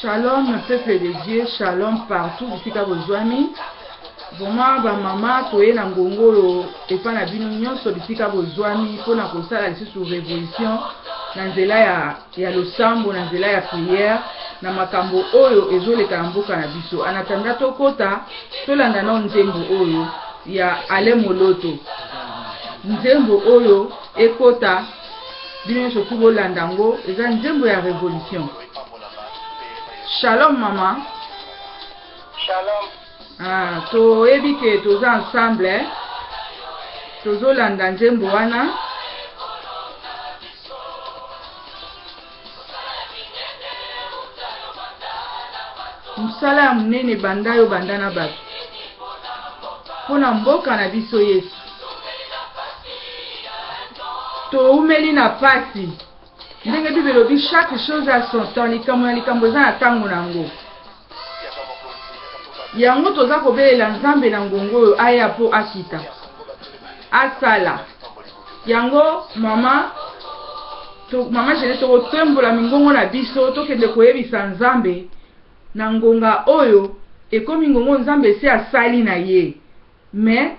Shalom peuple de Dieu, shalom partout bisika bozwami. Vraiment ba mama toye na ngongo oyo epa na bino nyonso bisika bozwami mpo na kosala lisusu revolution na nzela ya, ya losambo na nzela ya prière na makambo oyo ezoleka na mboka na biso. En attendant tokota tolanda nao nzembo oyo ya Alain Moloto, nzembo oyo ekota bino nyonso tu bolanda yango, eza nzembo ya revolution. Shalom mama. Shalom. Ah, toyebi ke toza ensemble eh? Tozolanda nzembo wana. Mosala ya monene banda yo banda na bato mpo na mboka na biso Yesu. Toumeli na pasi ndenge Bible elobi chaque chose a son temps, likambo na likambo eza na ntango na yango. Yango toza kobelela Nzambe na ngongo oyo aya mpo akita asala yango. Mama to, mama Jeanette, tokotombola mingongo na biso tokende koyebisa Nzambe na ngonga oyo ekomi ngongo Nzambe esi asali na ye. Mais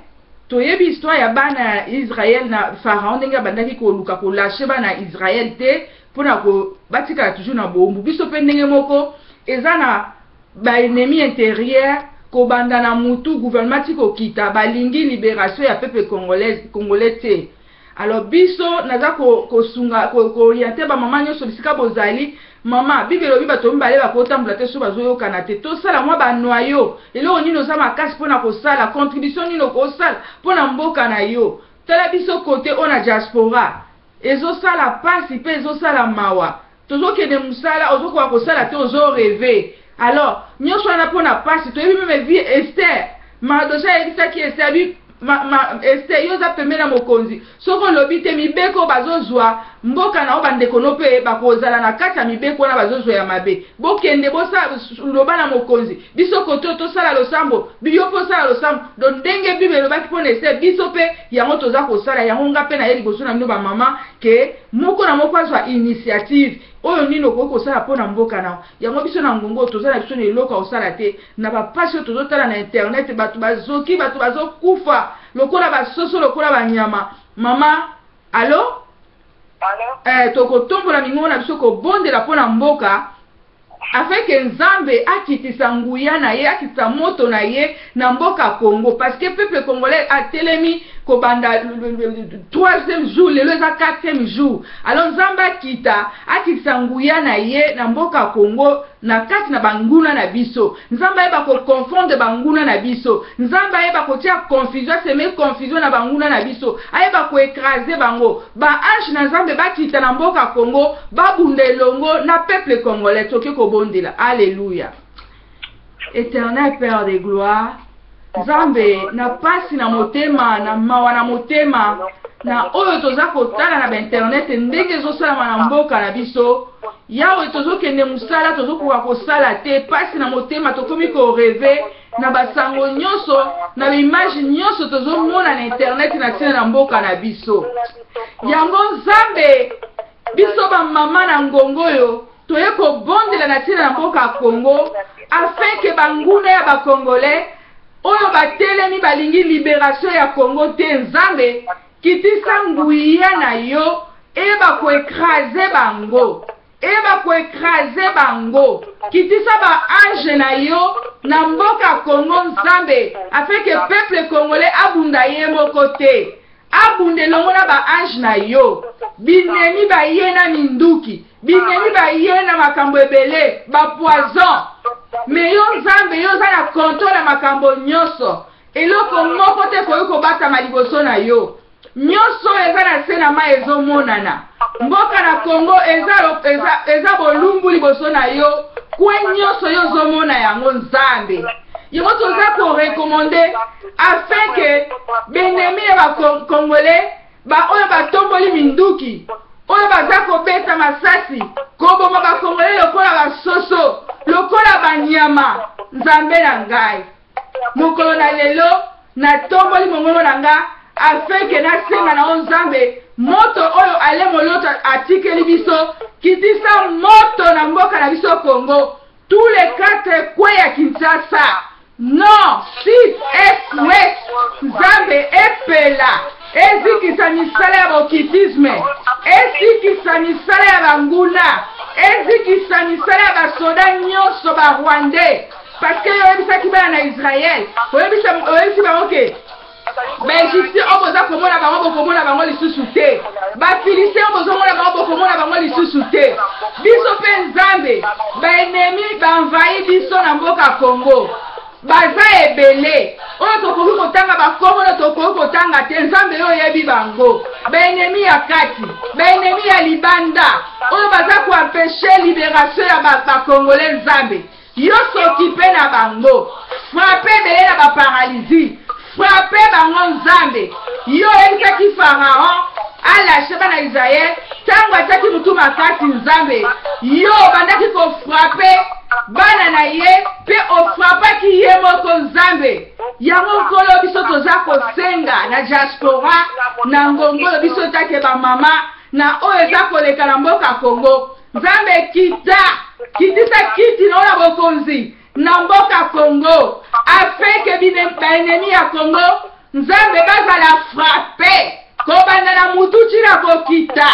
toyebi histoire ya bana ya Israël na Pharaon ndenge abandaki koluka ko lacher bana ya Israël te pona ko batikala toujours na bowumbu. Biso pe ndenge moko eza na ba ennemis interieur kobanda na mutu gouvernement ti kokita balingi liberation ya peuple congolaise congolais te. Alors biso naza ko kosunga ko ko orienter ba mama nionso bisika bozali, mama bible elobi bato mibale bakotambola te soki bazoyokana te, tosala mwa ba noyau, eloko nini oza makasi pona kosala, contribution nini okosala pona mboka na yo, tala biso cote oyo na diaspora ezosala pasi pe ezosala mawa, Tozo kende musala ozo koka kosala te ozo reve alors nioso wana pona pasi toyebi meme vie Esther Mardoche ayebisaki Esther abi ma, ma, Esther yo oza pembeni na mokonzi soki olobi te mibeko oyo bazozwa mboka na yo bandeko no pe bakozala na kati ya mibeko wana bazozwa ya mabe bokende bosa loba na mokonzi biso kote oyo tosala losambo yo pe osala losambo donc ndenge bible elobaki pona Esther biso pe yango toza kosala yango nga pe naye liboso na bino ba mama ke moko na moko azwa initiative oyo nini okoki kosala mpo na mboka na yo. Yango biso na ngonga oyo toza na biso na eloko ya kosala te, na ba pasi oyo tozo tala na internet, batu bazoki, batu bazo kufa lokola ba soso, lokola ba nyama. Mama, allo? Allo? Eh, tokotombola mingongo na biso kobondela mpo na mboka afin que Nzambe akitisa nguya na ye, akitisa moto na ye na mboka Congo parce que peuple congolais atelemi kobanda troisième jour, lelo eza quatrième jour. Alors Nzambe akita, akitisa nguya na ye na mboka Congo na kati na banguna na biso. Nzambe ayeba ko confondre banguna na biso. Nzambe ayeba kotia confusion, a semer confusion na banguna na biso. Ayeba ko ecraser bango. Ba anges na Nzambe bakita na mboka Congo babunda elongo na peuple congolais. Toke kobondela. Alleluia. Eternel Père de gloire, Nzambe na pasi na motema, na mawa na motema, na oyo toza kotala na ba internet ndenge ezosalama na mboka na biso. Yawe, tozokende mosala, tozokoka kosala te, pasi na motema, tokomi ko rever na ba sango nyoso, na ba image nyoso tozomona na internet na tina na mboka na biso. Yango Nzambe, biso ba mama na ngongo oyo toye kobondela na tina na mboka Congo afin que banguna ya ba Congolais oyo batelemi balingi liberation ya Congo te, Nzambe kitisa nguya na yo eyeba ko ecraser bango. Eyeba ko ecraser bango. Kitisa ba anges na yo na mboka Congo Nzambe afin que peuple congolais abunda ye moko te. Abunda elongo na ba anges na yo. Binemi baye na minduki, binemi baye na makambo ebele, ba poison. Mais yo Nzambe yo oza na controle ya makambo nyoso. Eloko moko te ekoki kobatama liboso na yo. Nyoso oyo eza na se na mayi ezo monana. Mboka na Congo eza, eza, eza bolumbu liboso na yo. Kwe nyoso yo ozo mona yango Nzambe. Yango toza ko recommander afin que b'ennemis ya ba Congolais ba oyo batomboli minduki oyo baza kobeta masasi koboma ba Congolais lokola ba soso lokola ba nyama. Nzambe na ngai. Mokolo na lelo, natomboli mongongo na nga afin que nasenga na yo Nzambe, moto oyo Alain Moloto atikeli biso, kitisa moto na mboka na biso Congo. Tous les quatre coins ya Kinshasa, nord, sud, est, ouest, Nzambe epela, ezikisa misala ya bokitisme, ezikisa misala ya banguna, ezikisa misala ya basoda nyonso ba rwandais, parce que yo oyebisaki bana na Israël, oyebisi bango ke Baegyptien oyo boza komona bango bokomona bango lisusu te, Bafilistin oyo bozomona bango bokomona bango lisusu te. Biso mpe Nzambe, baennemi baenvahi biso na mboka Congo, baza ebele oyo tokoki kotanga bakombo na tokoki kotanga te. Nzambe yo oyebi bango, baennemi ya kati, baennemi ya libanda oyo baza koempeshe liberation ya bacongolais. Nzambe, yo s'occupe na bango, frappe ebele na baparalysie, frappe bango. Nzambe, yo oyebisaki Pharaon alâche bana Israel ntango atiaki motu makasi. Nzambe, yo obandaki kofrapper bana na ye mpe ofrappaki ye moko. Nzambe, yango Nkolo, biso toza kosenga na diaspora na ngongo oyo, biso take bamama na oyo eza koleka na mboka Kongo. Nzambe, kita, kitisa kiti na oyo na bokonzi na mboka Kongo, afin ke baennemi ya Kongo, Nzambe, bazala frappe kobanda na mutu ntina kokita,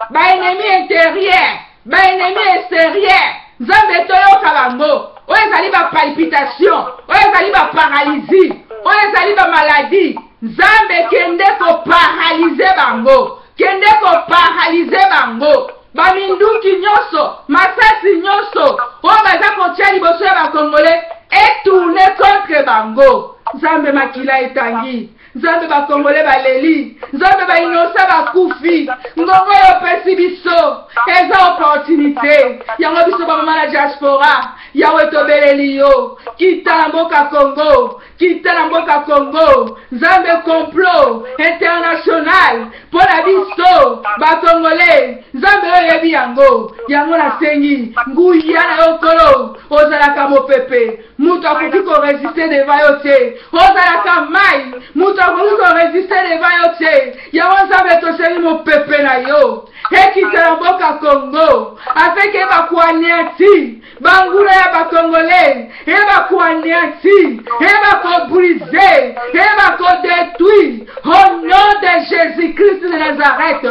baennemi intérieur, baennemi extérieur. Nzambe, toyoka bango oyo ezali bapalpitation, oyo ezali baparalysie, oyo ezali bamaladie. Nzambe, kende koparalyser bango, kende koparalyser bango. Baminduki nyonso, masasi nyonso oyo baza kotia liboso ya bacongolais etourne contre bango. Nzambe, makila etangi. Nzambe, bacongolais baleli. Nzambe, bainnocents bakufi. Ngongo oyo opesi biso eza opportunité yango. Biso bamama na diaspora, Yawe, tobeleli yo, kita na mboka Congo, kita na mboka Congo. Nzambe, complot international mpo na biso bacongolais, Nzambe oyo oyebi yango. Yango nasengi nguya na yo. Nkolo, ozalaka mopepe, moto akoki korésister devant yo te. Ozalaka mai, moto akoki korésister devant yo te. Yango Nzambe, tosengi mopepe na yo ekita na mboka Congo, afin ke bakoanéantir banguna ya bacongolais, eyeba koanéantir, eyeba kobriser, eyeba kodétruire au nom de Jésus Christ de Nazareth.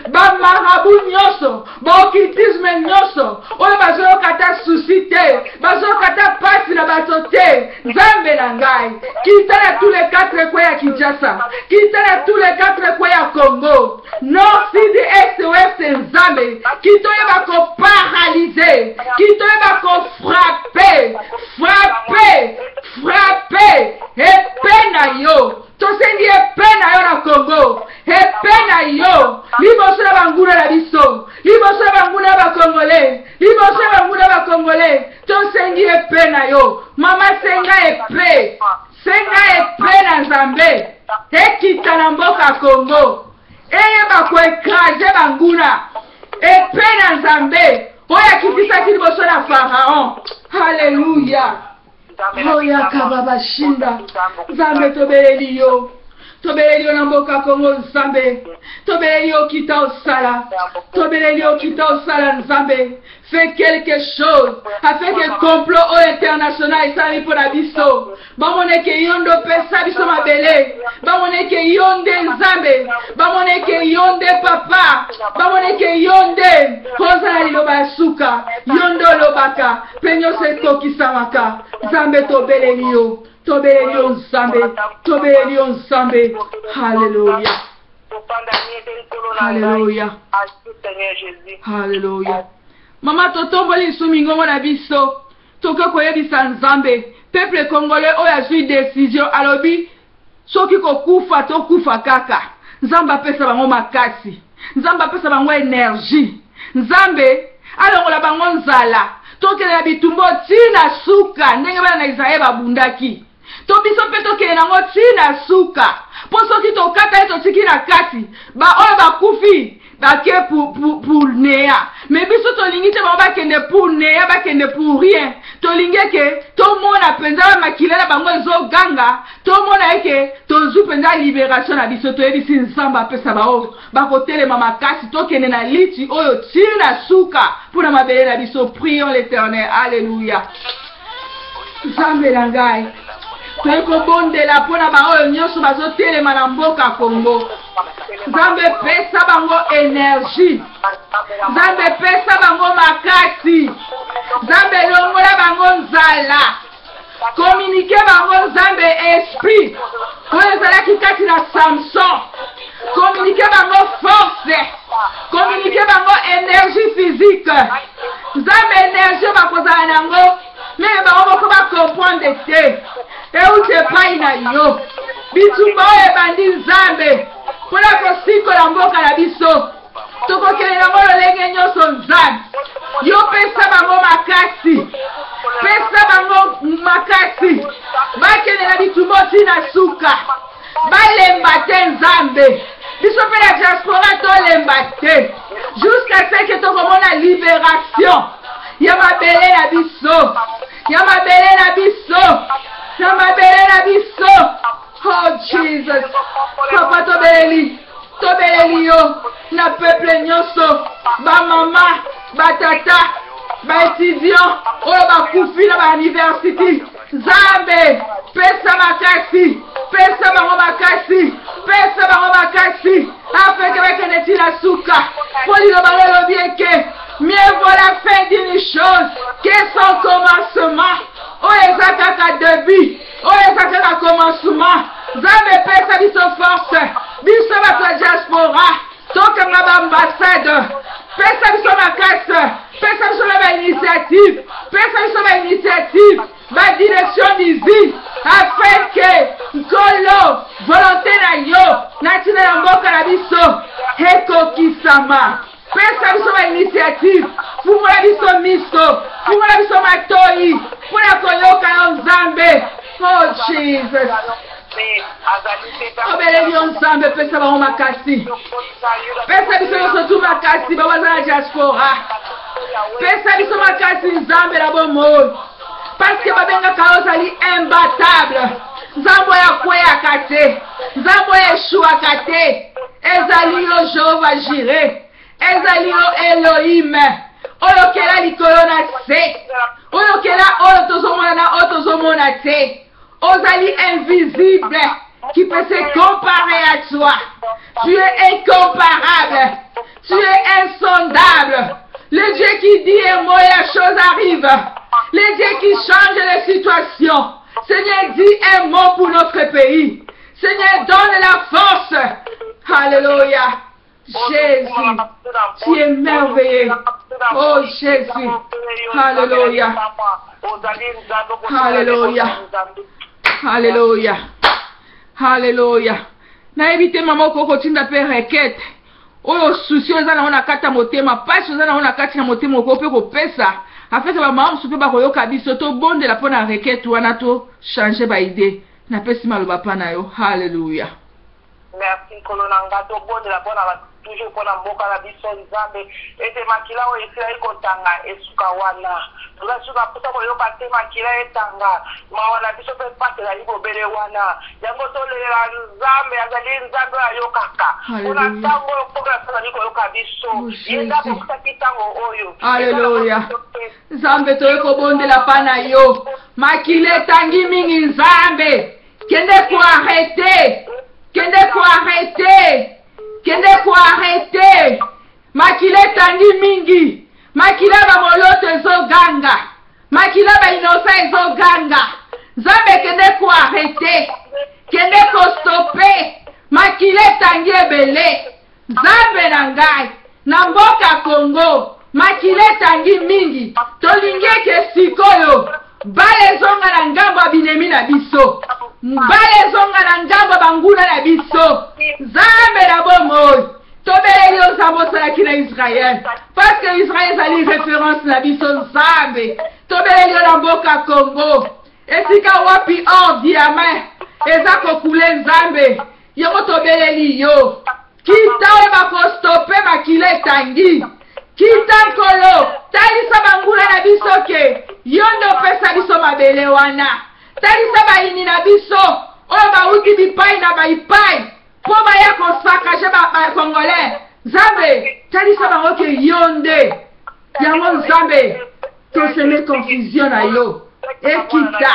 Bamarabouts nyonso, baoccultisme nyonso oyo bazoyoka ata souci te, bazoyoka ata pasi na bato te, Nzambe na ngai, kita na tous les quatre coins ya Kinshasa, kita na tous les quatre coins ya Congo, nord, sud, est, ouest. Nzambe, kita oyeba koparalyser, kita oyeba kofrapper, frappe, frappe. Épée na yo, tosengi épée na yo na Congo, épée na yo liboso na banguna na biso, liboso na banguna ya bacongolais, liboso ya banguna ya bacongolais. Tosengi épée na yo. Mama, senga épée, senga épée na Nzambe ekita na mboka Congo, eyeba koécraser banguna. Épée na Nzambe oyo akitisaki liboso na Pharaon. Halleluya! Oyaka babashinda. Nzambe, tobeleli yo, tobeleli yo na mboka Kongo. Nzambe, tobeleli yo, kita osala. Tobeleli yo, kita osala. Nzambe, fais quelque chose afin que complot oyo international esalami mpo na biso, bamona eke yo nde opesa biso mabele, bamona eke yo nde Nzambe, bamona eke yo nde papa, bamona eke yo nde ozala liloba ya suka, yo nde olobaka mpe nyonso ekokisamaka. Nzambe, tobeleli yo, tobeleli yo. Nzambe, tobeleli yo. Nzambe, halleluya, halleluya, halleluya. Mama, totomboli lisusu mingongo na biso, toke koyebisa Nzambe peuple congolais oyo azwi décision, alobi soki kokufa tokufa kaka. Nzambe apesa bango makasi, Nzambe apesa bango énergie, Nzambe alongola bango nzala. Tokende na bitumba ntina suka, ndenge bana na Israele babundaki, to biso mpe tokende nango ntina suka, mpo soki tokata ye, totiki na kati, baoyo bakufi bake pour néant. Mais biso tolingi te bango bakende pour néant, bakende pour rien. Tolingi eke tomona mpenza ba makila na bango ezoganga, tomona eke tozwi mpenza liberation na biso. Toyebisi Nzambe apesa baoyo bakotelema makasi, tokende na liti oyo ti na suka mpo na mabele na biso. Prions l'Eternel. Alleluia. Nzambe na ngai, toyei kobondela mpo na baoyo nyonso bazotelema na mboka Kongo. Nzambe, pesa bango energie. Nzambe, pesa bango makasi. Nzambe, longola bango nzala. Kominike bango Nzambe esprit oyo ezalaki kati na Samson. Kominike bango force. Kominike bango energie physique. Nzambe, energie oyo bakozala na yango meme bango moko bakomprendre te, euti epai na yo. Bitumba oyo ebandi Nzambe mpo na kosikola mboka na biso, tokokende nango lolenge nyonso. Nzambe, yo pesa bango makasi, pesa bango makasi, bakende na bitumba oti na suka, balemba te. Nzambe, biso mpe na diaspora tolemba te jusqu'à ce que tokomona libération ya mabele na biso, ya mabele na biso, ya mabele na biso. Oh Jesus, papa, tobeleli, tobeleli yo na peuple nyonso, bamama, batata, baétudiant oyo bakufi na bauniversité. Nzambe, pesa makasi, pesa bango makasi, pesa bango makasi afin que bakende ti na suka, mpo liloba lolobi eke mieux vaut la fin d'une chose que son commencement. Oyo eza kaka début, oyo eza kaka commencement. Nzambe, pesa biso force, biso bato ya diaspora tokanga baambassade. Pesa biso makasi, pesa biso na bainitiative, pesa biso bainitiative, badirection divine, afin que Nkolo, volonté na yo na ntina ya mboka na biso ekokisama. Pesa biso bainitiative, fungola biso miso, fungola biso matoi mpona koyoka yo, Nzambe. Oh Jesus, obeleli yo Nzambe, pesa bango makasi, pesa biso nyonso tu makasi, bao baza na diaspora, pesa biso makasi, Nzambe na bomoi, parce que babengaka yo ozali imbattable, Nzambe oyo akweyaka te, Nzambe oyo eshuwaka te. Ezali yo Jehova Jireh, ezali yo Elohim oyo okela likolo na se, oyo okela oyo tozomona na oyo tozomona te. Ozali invisible, qui peut se comparer à toi? Tu es incomparable, tu es insondable, le Dieu qui dit un mot et la chose arrive, le Dieu qui change les situations. Seigneur, dis un mot pour notre pays. Seigneur, donne la force. Alléluia. Jésus, tu es merveilleux. Oh Jésus. Alléluia. Alléluia. Alléluia. Alléluia. Nayebi te, mama, okoki kotinda mpe requête oyo, souci oza nango na kati ya motema, mpasi oza nango na kati na motema, okoki mpe kopesa afin que bamama mosusu mpe bakoyoka biso. Tobondela mpo na requête wana, tochange baidée. Napesi maloba mpa na yo. Halleluya. Merci, Nkolo na nga. Tobondela mpona toujours mpona mboka na biso, Nzambe, ete makila oyo esilaki kotanga esuka wana. Toza suka mposa koyoka te makila etanga. Mawa na biso mpe mpasi ezali bobele wana. Yango tolelela Nzambe. Azali Nzambe oyo ayokaka. Mpona ntango oyo mboka na biso azali koyoka biso, ye nde abongisaki ntango oyo. Alleluya. Nzambe, toye kobondela mpa na yo. Makila etangi mingi. Nzambe, kende koarrêter, kende koarrêter, kende koarrêter. Makila etangi mingi, makila bamoloto ezoganga, makila bainosa ezoganga. Nzambe, kende koarrêter, kende kostopper. Makila etangi ebele. Nzambe na ngai, na mboka Kongo makila etangi mingi. Tolingi eke sikoyo bale ezonga na ngambo ya binemi na biso, bale ezonga na ngambo ya banguna na biso. Nzambe na bomoi, tobeleli yo. Nzambe, osalaki na Israel, parce que Israel ezali référence na biso. Nzambe, tobeleli yo na mboka Kongo, esika wapi or, diamant eza kocouler. Nzambe, yango tobeleli yo, kita oyo bakostopper makila etangi. Kita, Nkolo, talisa banguna na biso ke Yo nde opesa biso mabele wana. Talisa bayini na biso oyo bawuti bipai na baipai mpo baya kosakage ba congolais. Nzambe, talisa bango ke yo nde yango. Nzambe, toseme confusion na yo ekita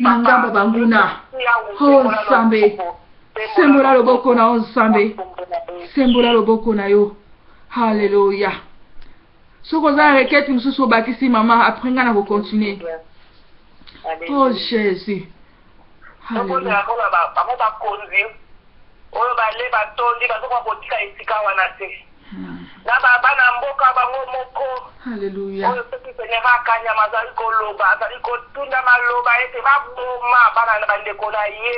na ngambo banguna. O Nzambe, sembola loboko na yo. Nzambe, sembola loboko na yo. Halleluya. Soki oza na requête mosusu, obakisi, mama, après ngai na kocontinue. Oh Jésus. Tobondela mpona bango bakonzi oyo bale batondi, bazokoka kotika esika wana te, na bana mboka bango moko. Alleluya. Oyo soki général Kanyama azali koloba, azali kotunda maloba ete baboma bana na bandeko na ye.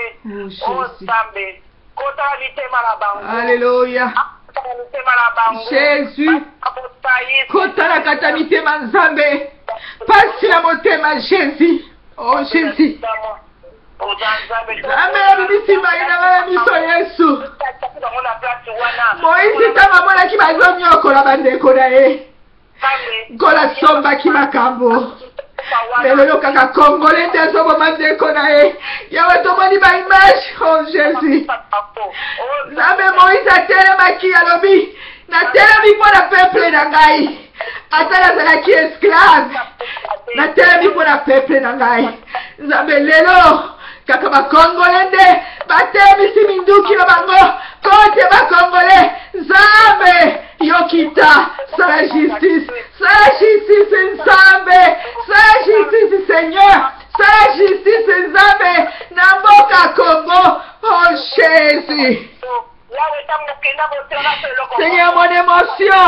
Oh. O Nzambe, kotala mitema na bango. Alleluya. Kotala mitema na bango. Jésus. Kotala kata mitema, Nzambe, pasi na motema. Jésus, oh Jésus. Nzambe, abimisi mai na ngai ya miso. Yesu, Moïse ntango amonaki bazonyokola bandeko na ye, Nkolo asombaki makambo. Me lelo kaka Congolais nde azoboma ndeko na ye. Yawe, tomoni baimage. Oh Jésus, Nzambe, Moïse atelemaki, alobi: "Natelemi mpo na peuple na ngai, ata nazalaki esclave, natelemi mpo na peuple na ngai." Nzambe, lelo kaka bakongole nde batelemisi minduki na bango kote bakongole. Nzambe, yokita, sala justice, sala justice. Nzambe, sala justice. Seigneur, sala justice. Nzambe, na mboka Congo. Oh Jésus. Seigneur, mon émotion.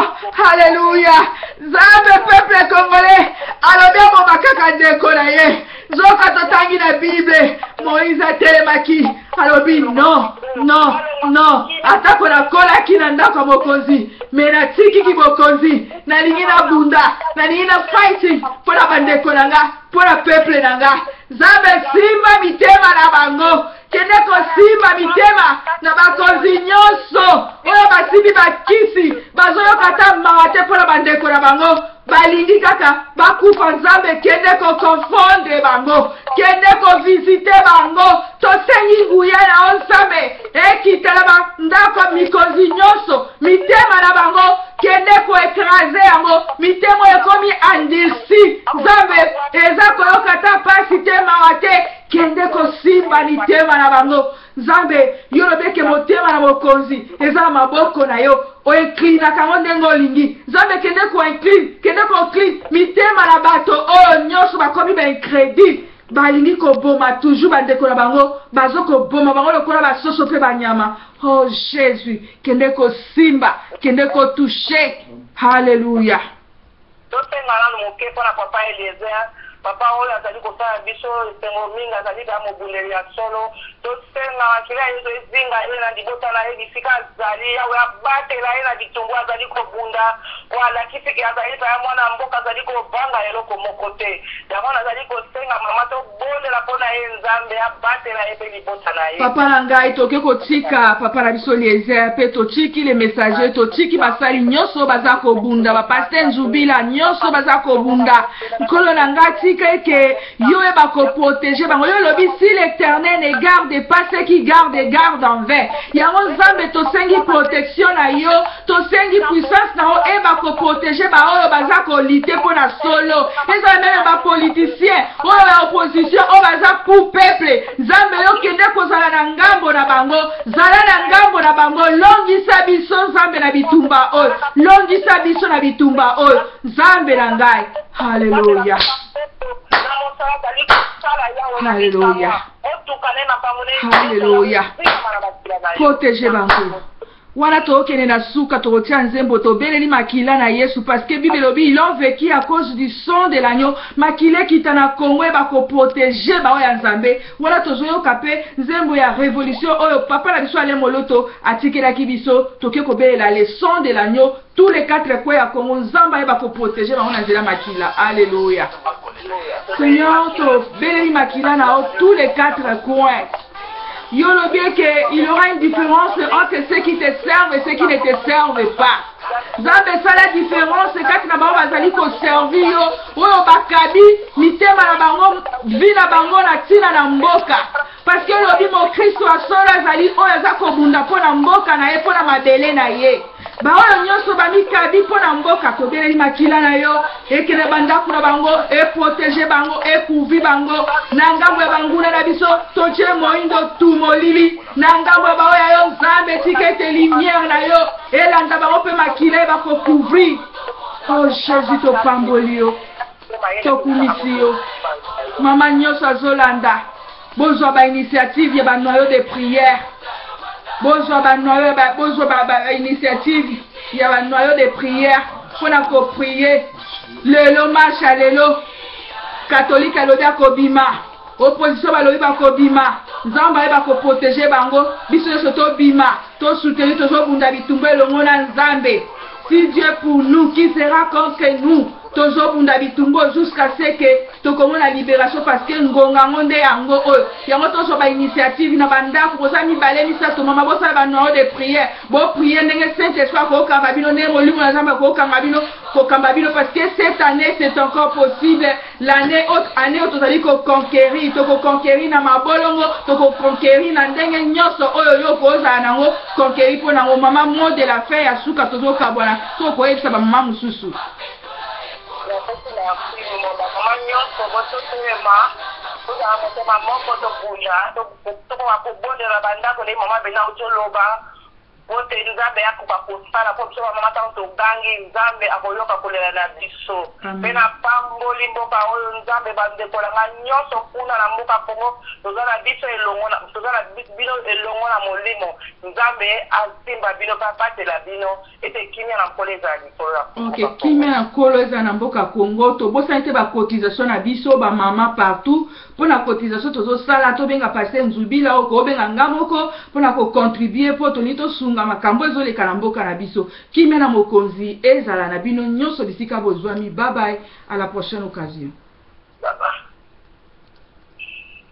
Alléluia. Nzambe, peuple congolais alobi aboma kaka ndeko na ye. Nzoka totangi na Bible, Moïse atelemaki, alobi: "Non, non, non, atako nakolaki na ndako ya mokonzi, me natikiki bokonzi, nalingi nabunda, nalingi na fighting mpo na bandeko na nga, mpo na peuple na nga." Nzambe, simba mitema na bango. Kende kosimba mitema na bakonzi nyonso oyo basimbi bakisi, bazoyoka ata mawa te mpo na bandeko na bango, balingi kaka bakufa. Nzambe, kende koconfondre bango, kende kovisite bango. Tosengi nguya na yo, Nzambe, ekitela bandako mikonzi nyonso, mitema na bango, kende koécraser yango. Mitema oyo ekomi endurci, Nzambe, eza koyoka ata pasi te, mawa te. Kende kosimba mitema na bango. Nzambe, yo lobi eke motema na mokonzi eza na maboko na yo, oinclinaka yango ndenge olingi. Nzambe, kende koincline, kende koincline mitema na bato oyo nyonso bakomi baincrédule, balingi koboma toujours bandeko na bango, bazokoboma bango lokola basoso mpe banyama. Oh Jésus, kende kosimba, kende kotouche. Halleluya. Tosenga nanu moke mpona papa Eliezer, papa oyo azali kosala biso esengo mingi, azali kaka mobundeli ya solo. Tosenga makila ya Yesu ezinga ye na libota na ye bisika azali. Yawe abatela ye na bitumbu azali kobunda, po alakisi ke azali paya mwana mboka, azali kobanga eloko moko te. Yango nazali kosenga, mama, tobondela mpo na ye, Nzambe abatela ye mpe libota na ye. Papa na ngai, toke kotika papa na biso Eliezer, mpe totiki le messager, totiki basali nyonso baza kobunda, bapasteur Nzubila nyonso baza kobunda. Nkolo na ngai, tika eke yo oyeba koprotéger bango. Yo olobi: "Si l'Éternel ne garde pas, ceux qui garde garde en vain." Yango Nzambe, tosengi protection na yo, tosengi puissance na yo eyeba koprotéger baoyo baza kolutter mpo na solo, ezala même bapoliticien oyo ya opposition oyo baza pour peuple. Nzambe, yo kende kozala na ngambo na bango, zala na ngambo na bango. Longisa biso, Nzambe, na bitumba oyo, longisa biso na bitumba oyo, Nzambe na ngai. Halleluya, halleluya, halleluya. Protège bango wana. Tokokende na suka, tokotia nzembo, tobeleli makila na Yesu, parce que Bible elobi: "Ils ont vécu à cause du sang de l'agneau." Makila ekita na Kongo, eyeba koprotéger baoyo ya Nzambe wana. Tozoyoka mpe nzembo ya révolution oyo papa na biso Ale Moloto atikelaki biso. Toke kobelela le sang de l'agneau, tous les quatre coins ya Kongo. Nzambe ayeba koprotéger bango na nzela makila. Alleluya. Seigneur, tobeleli makila na yo, tous les quatre coins. Yo olobi eke il y aura une différence entre ceux qui te servent et ceux qui ne te servent pas. Nzambe sala différence kati na bango bazali koservi yo, oyo bakabi mitema na bango, vie na bango na ntina na mboka. Parce que olobi mokristo ya solo azali oyo aza kobunda mpo na mboka na ye, mpo na mabele na ye. Baoyo nyonso bamikabi mpo na mboka, tobeleli makila na yo ekende bandako na bango, eprotege bango, ekuvi bango na ngambo ya banguna na biso. Totie moindo tu molili na ngambo ya baoyo ya yo. Nzambe, tika ete lumière na yo elanda bango mpe makila ye bakocouvrir. Oh Jésus, topamboli yo, tokumisi yo. Mama nyonso azolanda, bozwa bainitiative ya banoyau de prière, bozwa banoyau, bozwa bainitiative ya banoyau de prière mpona koprier. Lelo marche ya lelo, katolike alobi akobima, opposition balobi bakobima. Nzambe ayeba koprotéger bango. Biso nyonso tobima, tosoutenir, tozobunda bitumba elongo na Nzambe. Si Dieu pour nous, qui sera contre nous? Tozobunda bitumba jusqu'à ce que tokomona libération, parce que ngonga yango nde yango oyo. Yango tozwa bainitiative na bandako. Boza mibale, misato, mama, bosala banoyau de prière, boprier ndenge Saint Esprit akokamba bino, ndenge Molimo na Nzambe akokanga bino, kokamba bino, parce que cette année, c'est encore possible. L'année autre année oyo tozali koconquérir, tokoconquérir na mabolongo, tokoconquérir na ndenge nyonso oyo yo kozala nango conquérir mpo nango. Mama, mot de la fin ya suka, tozokabwana, so koyebisa bamama mosusu. Napesi merci. Bamama nyonso, bototelema, tozala motema moko, tobunda, tokoka kobondela bandako ndenge mama bena otoloba, po te Nzambe akoka kosala mpo biso bamama. Ntango togangi, Nzambe akoyoka kolela na biso. Mpe napamboli mboka oyo. Nzambe, bandeko na nga nyonso kuna na mboka Kongo, toza na biso elongo, toza na bino elongo na molimo. Nzambe asimba bino mpe abatela bino, ete kimia na Nkolo ezala likolo ya Ok, kimia na Nkolo ezala na mboka Congo. Tobosani te bacotisation na biso, bamama partout. Mpona cotisation tozosala, tobenga pasteur Nzubila, oyo kobenga nga moko mpona kocontribuer, mpo tolingi tosunga makambo ezoleka na mboka na biso. Kimia na Mokonzi ezala na bino nyonso bisika bozwami. Bye bye, à la prochaine occasion.